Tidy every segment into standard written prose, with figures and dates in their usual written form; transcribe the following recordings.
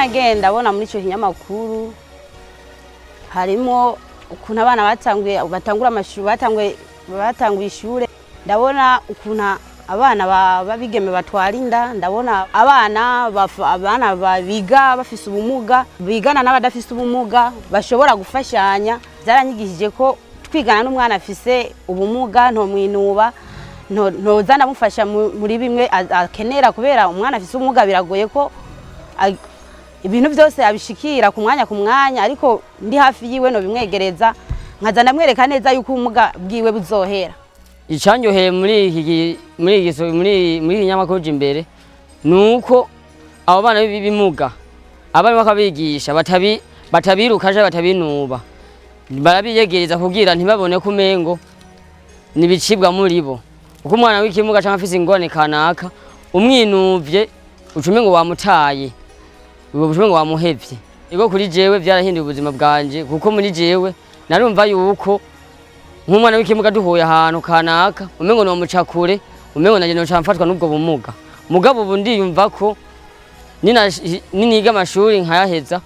Nagiye ndabona muri icyo kinyamakuru harimo ukuntu abana batanguye, batangura amashuri, batanguye ishure. Ndabona ukuntu abana b'abigeme batwara inda. Ndabona abana biga bafise ubumuga bigana n'abadafise ubumuga bashobora gufashanya. Byaranyigishije ko twigana n'umwana afise ubumuga ntomwinuba, ntoza ndamufasha muri bimwe akenera, kubera umwana afise ubumuga biragoye ko ibintu byose abishikira ku mwanya ku mwanya, ariko ndi hafi yiwe no bimwegereza, nkaza ndamwereka neza yuko ubumuga bwiwe buzohera. Icyanyoheye muri iki kinyamakuru Jimbere ni uko abo bana b'ibimuga abarimu bakabigisha batabiruka canke batabinuba, barabiyegereza kugira ntibabone ko umengo nibicibwa muri bo, kuko umwana w'ikimuga canke afise ingorane kanaka, umwinuvye uca umengo wamutaye, uba umengo wamuhevye. Ego, kuri jewe vyarahinduye ubuzima bwanje, kuko muri jewe narumva yuko nk'umwana w'ikimuga duhuye ahantu kanaka umengo nomuca kure, umengo nanje noca mfatwa n'ubwo bumuga. Mugabo ubu ndiyumva ko niniga amashuri nkayaheza,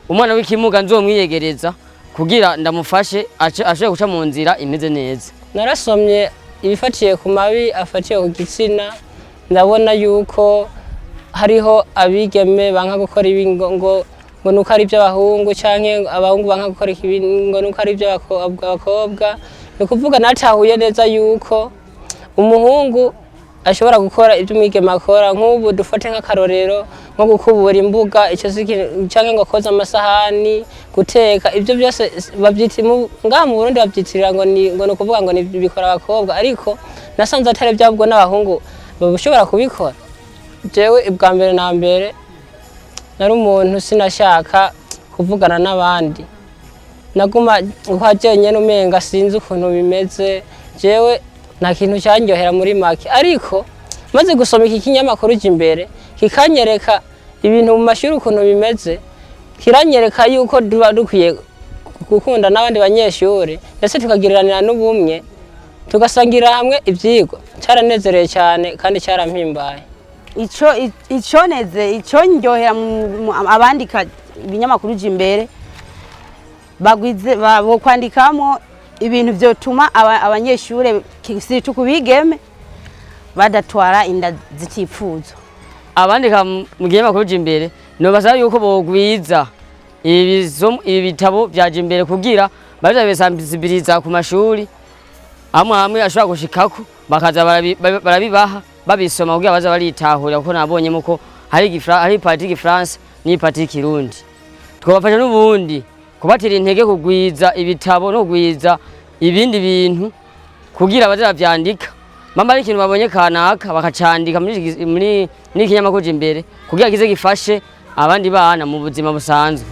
umwana w'ikimuga nzomwiyegereza kugira ndamufashe ashobore guca mu nzira imeze neza. Narasomye ibifatiye ku mabi afatiye ku gitsina. Ndabona yuko hariho abigeme banka gukora ibi ngo nuko ari iby'abahungu, canke abahungu banka gukora ibi ngo nuko ari iby'abakobwa. Ni ukuvuga natahuye neza yuko umuhungu ashobora gukora ibyo umwigeme akora, nk'ubu dufate nk'akarorero nko gukubura imbuga, icyo si canke ngo koza amasahani, guteka. Ibyo byose babyita ngaha mu Burundi babyitirira ngo ni ukuvuga ngo ni bikora abakobwa, ariko nasanze atari byabwo, n'abahungu bashobora kubikora. Jewe ubwa mbere na mbere nari umuntu sinashaka kuvugana n'abandi, naguma ukwa jenyene, umenga sinzi ukuntu bimeze. Jewe nta kintu cyanryohera muri make, ariko maze gusoma iki kinyamakuru Jimbere, kikanyereka ibintu mu mashuri ukuntu bimeze, kiranyereka yuko tuba dukwiye gukunda n'abandi banyeshuri, ndetse tukagiriranira n'ubumwe, tugasangira hamwe ivyigwa. Cyaranezereye cyane kandi cyarampimbaye. Iconeze icondyohera abandika ibinyamakuru Jimbere bagwize bo kwandikamo ibintu vyotuma abanyeshure, surtout kubigeme, badatwara inda zitipfuzwa. Abandika mu kinyamakuru Jimbere nobasaba yuko bogwiza ibi bitabo vya Jimbere kugira baze babisansibiliza ku mashuri amwe amwe ashobora gushikako, bakaza barabibaha babisoma kugira baza baritahurira, kuko nabonyemo ko hari partie y'igifaransa n'ipartie y'ikirundi. Twabafasha n'ubundi kubatera intege kugwiza ibitabo no kugwiza ibindi bintu kugira baze bavyandika, mama ari ikintu babonye kanaka bakacandika muri iki kinyamakuru Jimbere kugira kize gifashe abandi bana mu buzima busanzwe.